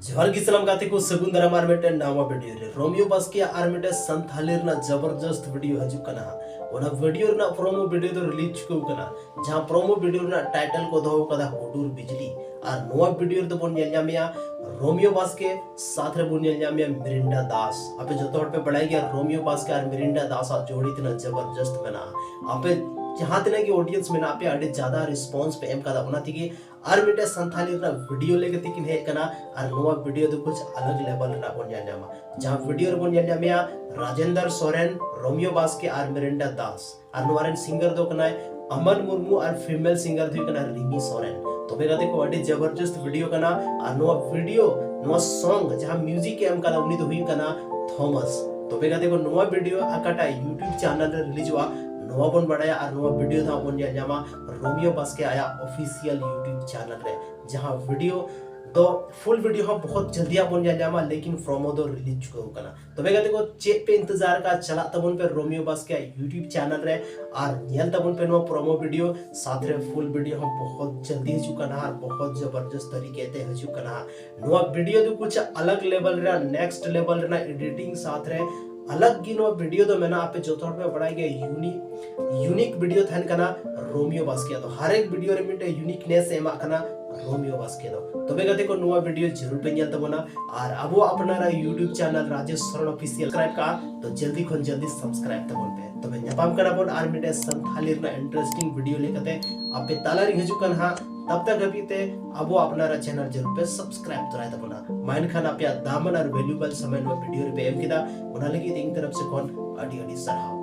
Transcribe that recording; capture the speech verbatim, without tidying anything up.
ᱡᱚᱦᱟᱨ ᱜᱮ ᱥᱟᱱᱟᱢ ᱜᱟᱛᱮ ᱠᱚ, ᱥᱟᱹᱜᱩᱱ ᱫᱟᱨᱟᱢ ᱟᱨ ᱢᱤᱫᱴᱮᱱ ᱱᱟᱣᱟ ᱵᱷᱤᱰᱤᱭᱳ ᱨᱮ᱾ ᱨᱳᱢᱤᱭᱳ ᱵᱟᱥᱠᱮ ᱟᱨ ᱢᱤᱫᱴᱮᱱ ᱥᱟᱱᱛᱷᱟᱞᱤ ᱨᱮᱱᱟᱜ ᱡᱚᱵᱚᱨᱡᱚᱥᱛ ᱵᱷᱤᱰᱤᱭᱳ ᱦᱤᱡᱩᱜ ᱠᱟᱱᱟ᱾ ᱚᱱᱟ ᱵᱷᱤᱰᱤᱭᱳ ᱨᱮᱱᱟᱜ ᱯᱨᱳᱢᱳ ᱵᱷᱤᱰᱤᱭᱳ ᱫᱚ ᱨᱤᱞᱤᱡᱽ ᱪᱩᱠᱟᱹᱣ ᱠᱟᱱᱟ᱾ ᱡᱟᱦᱟᱸ ᱯᱨᱳᱢᱳ ᱵᱷᱤᱰᱤᱭᱳ ᱨᱮᱱᱟᱜ ᱴᱟᱭᱴᱮᱞ ᱠᱚ ᱫᱚᱦᱚ ᱠᱟᱫᱟ ᱦᱩᱰᱩᱨ ᱵᱤᱡᱽᱞᱤ᱾ ᱟᱨ ᱱᱚᱣᱟ ᱵᱷᱤᱰᱤᱭᱳ ᱨᱮᱫᱚ ᱵᱚᱱ ᱧᱮᱞ ᱧᱟᱢᱮᱭᱟ ᱨᱳᱢᱤᱭᱳ ᱵᱟᱥᱠᱮ, ᱥᱟᱛᱷ ᱨᱮ ᱵᱚᱱ ᱧᱮᱞ ᱧᱟᱢᱮᱭᱟ ᱢᱤᱨᱤᱱᱰᱟ ᱫᱟᱥ᱾ ᱟᱯᱮ ᱡᱚᱛᱚ ᱦᱚᱲ ᱯᱮ ᱵᱟᱲᱟᱭ ᱜᱮᱭᱟ ᱨᱳᱢᱤᱭᱳ ᱵᱟᱥᱠᱮ ᱟᱨ ᱢᱤᱨᱤᱱᱰᱟ ᱫᱟᱥ ᱟᱜ ᱡᱳᱲᱤ ᱛᱤᱱᱟᱹᱜ ᱡᱚᱵᱚᱨᱡᱚᱥᱛ ᱢᱮᱱᱟᱜᱼᱟ᱾ ᱟᱯᱮ ᱡᱟᱦᱟᱸ ᱛᱤᱱᱟᱹᱜ ᱜᱮ ᱚᱰᱤᱭᱮᱱᱥ ᱢᱮᱱᱟᱜ ᱯᱮᱭᱟ, ᱟᱹᱰᱤ ᱡᱟᱫᱟ ᱨᱮᱥᱯᱚᱱᱥ ᱯᱮ ᱮᱢ ᱠᱟᱫᱟ, ᱚᱱᱟ ᱛᱮᱜᱮ ᱟᱨ ᱢᱤᱫᱴᱮᱱ ᱥᱟᱱᱛᱷᱟᱞᱤ ᱨᱮᱱᱟᱜ ᱵᱷᱤᱰᱤᱭᱳ ᱞᱟᱹᱜᱤᱫ ᱛᱮᱠᱤᱱ ᱦᱮᱡ ᱟᱠᱟᱱᱟ᱾ ᱟᱨ ᱱᱚᱣᱟ ᱵᱷᱤᱰᱤᱭᱳ ᱫᱚ ᱠᱩᱪ ᱟᱞᱟᱜᱽ ᱞᱮᱵᱮᱞ ᱨᱮᱱᱟᱜ ᱵᱚᱱ ᱧᱮᱞ ᱧᱟᱢᱟ᱾ ᱡᱟᱦᱟᱸ ᱵᱷᱤᱰᱤᱭᱳ ᱨᱮᱵᱚᱱ ᱧᱮᱞ ᱧᱟᱢᱮᱭᱟ ᱨᱟᱡᱮᱱᱫᱚᱨ ᱥᱚᱨᱮᱱ, ᱨᱳᱢᱤᱭᱳ ᱵᱟᱥᱠᱮ ᱟᱨ ᱢᱤᱨᱤᱱᱰᱟ ᱫᱟᱥ᱾ ᱟᱨ ᱱᱚᱣᱟ ᱨᱮᱱ ᱥᱤᱝᱜᱟᱨ ᱫᱚ ᱠᱟᱱᱟᱭ ᱟᱢᱟᱱ ᱢᱩᱨᱢᱩ ᱟᱨ ᱯᱷᱤᱢᱮᱞ ᱥᱤᱝᱜᱟᱨ ᱫᱚ ᱦᱩᱭᱩᱜ ᱠᱟᱱᱟ ᱨᱤᱢᱤ ᱥᱚᱨᱮᱱ᱾ ᱛᱚᱵᱮ ᱜᱟᱛᱮ ᱠᱚ, ᱟᱹᱰᱤ ᱡᱚᱵᱚᱨᱡᱚᱥᱛ ᱵᱷᱤᱰᱤᱭᱳ ᱠᱟᱱᱟ᱾ ᱟᱨ ᱱᱚᱣᱟ ᱵᱷᱤᱰᱤᱭᱳ, ᱱᱚᱣᱟ ᱥᱚᱝ ᱡᱟᱦᱟᱸ ᱢᱤᱣᱡᱤᱠ ᱮ ᱮᱢ ᱠᱟᱫᱟ, ᱩᱱᱤ ᱫᱚ ᱦᱩᱭᱩᱜ ᱠᱟᱱᱟ ᱛᱷᱚᱢᱟᱥ᱾ ᱛᱚᱵᱮ ᱜᱟᱛᱮ ᱠᱚ, ᱱᱚᱣᱟ ᱵᱷᱤᱰᱤᱭᱳ ᱚᱠᱟᱴᱟᱜ YouTube ᱪᱮᱱᱮᱞ ᱨᱮ ᱨᱤᱞᱤᱡᱚᱜᱼᱟ, ᱱᱚᱣᱟ ᱵᱚᱱ ᱵᱟᱲᱟᱭᱟ᱾ ᱟᱨ ᱱᱚᱣᱟ ᱵᱷᱤᱰᱤᱭᱳ ᱫᱚ ᱦᱟᱸᱜ ᱵᱚᱱ ᱧᱮᱞ ᱧᱟᱢᱟ ᱨᱳᱢᱤᱭᱳ ᱵᱟᱥᱠᱮ ᱟᱭᱟᱜ ᱚᱯᱷᱤᱥᱤᱭᱟᱞ YouTube ᱪᱮᱱᱮᱞ ᱨᱮ, ᱡᱟᱦᱟᱸ ᱵᱷᱤᱰᱤᱭᱳ ᱫᱚ, ᱯᱷᱩᱞ ᱵᱷᱤᱰᱤᱭᱳ ᱦᱚᱸ ᱵᱚᱦᱩᱛ ᱡᱚᱞᱫᱤ ᱦᱟᱸᱜ ᱵᱚᱱ ᱧᱮᱞ ᱧᱟᱢᱟ, ᱞᱮᱠᱤᱱ ᱯᱨᱳᱢᱳ ᱫᱚ ᱨᱤᱞᱤᱡᱽ ᱪᱩᱠᱟᱹᱣ ᱠᱟᱱᱟ᱾ ᱛᱚᱵᱮ ᱜᱟᱛᱮ ᱠᱚ, ᱪᱮᱫ ᱯᱮ ᱤᱱᱛᱮᱡᱟᱨ ᱠᱟᱜᱼᱟ? ᱪᱟᱞᱟᱜ ᱛᱟᱵᱚᱱ ᱯᱮ ᱨᱳᱢᱤᱭᱳ ᱵᱟᱥᱠᱮ ᱟᱜ YouTube ᱪᱮᱱᱮᱞ ᱨᱮ ᱟᱨ ᱧᱮᱞ ᱛᱟᱵᱚᱱ ᱯᱮ ᱱᱚᱣᱟ ᱯᱨᱳᱢᱳ ᱵᱷᱤᱰᱤᱭᱳ, ᱥᱟᱛᱷ ᱨᱮ ᱯᱷᱩᱞ ᱵᱷᱤᱰᱤᱭᱳ ᱦᱚᱸ ᱵᱚᱦᱩᱛ ᱡᱚᱞᱫᱤ ᱦᱤᱡᱩᱜ ᱠᱟᱱᱟ ᱟᱨ ᱵᱚᱦᱩᱛ ᱡᱚᱵᱚᱨᱡᱚᱥᱛ ᱛᱟᱨᱤᱠᱮ ᱛᱮ ᱦᱤᱡᱩᱜ ᱠᱟᱱᱟ᱾ ᱱᱚᱣᱟ ᱵᱷᱤᱰᱤᱭᱳ ᱫᱚ ᱠᱩᱪ ᱟᱞᱟᱜᱽ ᱞᱮᱵᱮᱞ ᱨᱮᱱᱟᱜ, ᱱᱮᱠᱥᱴ ᱞᱮᱵᱮᱞ ᱨᱮᱱᱟᱜ ᱮᱰᱤᱴᱤᱝ ᱥᱟᱛᱷ ᱨᱮ ᱟᱞᱟᱜᱽ ᱜᱮ ᱱᱚᱣᱟ ᱵᱷᱤᱰᱤᱭᱳ ᱫᱚ ᱢᱮᱱᱟᱜᱼᱟ᱾ ᱟᱯᱮ ᱡᱚᱛᱚ ᱦᱚᱲ ᱯᱮ ᱵᱟᱲᱟᱭ ᱜᱮᱭᱟ, ᱤᱭᱩᱱᱤᱠ, ᱤᱭᱩᱱᱤᱠ ᱵᱷᱤᱰᱤᱭᱳ ᱛᱟᱦᱮᱱ ᱠᱟᱱᱟ ᱨᱳᱢᱤᱭᱳ ᱵᱟᱥᱠᱮ ᱫᱚ᱾ ᱦᱟᱨ ᱮᱠ ᱵᱷᱤᱰᱤᱭᱳ ᱨᱮ ᱢᱤᱫᱴᱮᱱ ᱤᱭᱩᱱᱤᱠᱱᱮᱥ ᱮ ᱮᱢᱟᱜ ᱠᱟᱱᱟ ᱨᱳᱢᱤᱭᱳ ᱵᱟᱥᱠᱮ ᱫᱚ᱾ ᱛᱚᱵᱮ ᱜᱟᱛᱮ ᱠᱚ, ᱱᱚᱣᱟ ᱵᱷᱤᱰᱤᱭᱳ ᱡᱟᱹᱨᱩᱲ ᱯᱮ ᱧᱮᱞ ᱛᱟᱵᱚᱱᱟ᱾ ᱟᱨ ᱟᱵᱚ ᱟᱯᱱᱟᱨᱟᱜ YouTube channel Rajesh Soren official subscribe ᱠᱟᱜᱼᱟ, ᱛᱚ ᱡᱚᱞᱫᱤ ᱠᱷᱚᱱ ᱡᱚᱞᱫᱤ ᱥᱟᱵᱥᱠᱨᱟᱭᱤᱵ ᱛᱟᱵᱚᱱ ᱯᱮ᱾ ᱛᱚᱵᱮ ᱧᱟᱯᱟᱢ ᱠᱟᱱᱟ ᱵᱚᱱ ᱟᱨ ᱢᱤᱫᱴᱮᱱ ᱥᱟᱱᱛᱷᱟᱞᱤ ᱨᱮᱱᱟᱜ ᱤᱱᱴᱟᱨᱮᱥᱴᱤᱝ ᱵᱷᱤᱰᱤᱭᱳ ᱞᱮᱠᱟᱛᱮ᱾ ᱟᱯᱮ ᱛᱟᱞᱟᱨᱤᱧ ᱦᱤᱡᱩᱜ ᱠᱟᱱᱟ ᱦᱟᱸᱜ᱾ ᱛᱟᱵ ᱛᱟᱠ ᱦᱟᱹᱵᱤᱡ ᱛᱮ ᱟᱵᱚ ᱟᱯᱱᱟᱨᱟᱜ ᱪᱮᱱᱮᱞ ᱡᱟᱹᱨᱩᱲ ᱯᱮ ᱥᱟᱵᱥᱠᱨᱟᱭᱤᱵ ᱛᱚᱨᱟᱭ ᱛᱟᱵᱚᱱᱟ᱾ ᱢᱟ ᱮᱱᱠᱷᱟᱱ ᱟᱯᱮᱭᱟᱜ ᱫᱟᱢᱟᱱ ᱟᱨ ᱵᱷᱮᱞᱩᱵᱚᱞ ᱥᱚᱢᱚᱭ ᱱᱚᱣᱟ ᱵᱷᱤᱰᱤᱭᱳ ᱨᱮᱯᱮ ᱮᱢ ᱠᱮᱫᱟ, ᱚᱱᱟ ᱞᱟᱹᱜᱤᱫ ᱤᱧ ᱛᱚᱨᱚᱯ ᱥᱮ ᱠᱷᱚᱱ ᱟᱹᱰᱤ ᱟᱹᱰᱤ ᱥᱟᱨᱦᱟᱣ᱾